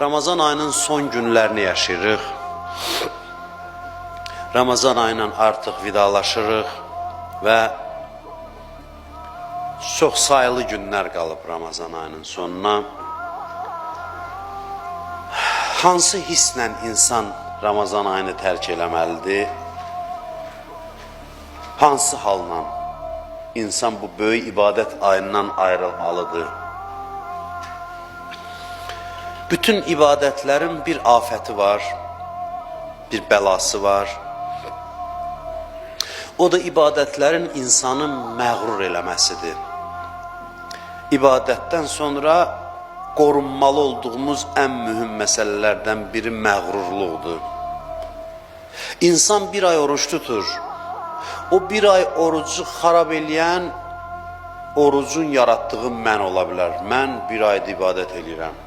Ramazan ayının son günlərini yaşayırıq. Ramazan ayıyla artıq vidalaşırıq və çox sayılı günlər qalıb Ramazan ayının sonuna. Hansı hisslə insan Ramazan ayını tərk eləməlidir? Hansı halla insan bu böyük ibadət ayından ayrılmalıdır? Bütün ibadətlərin bir afəti var, bir bəlası var. O da ibadətlərin insanı məğrur eləməsidir. İbadətdən sonra qorunmalı olduğumuz ən mühüm məsələlərdən biri məğrurluqdur. İnsan bir ay oruç tutur. O bir ay orucu xarab eləyən orucun yaratdığı mən ola bilər. Mən bir ayda ibadət eləyirəm.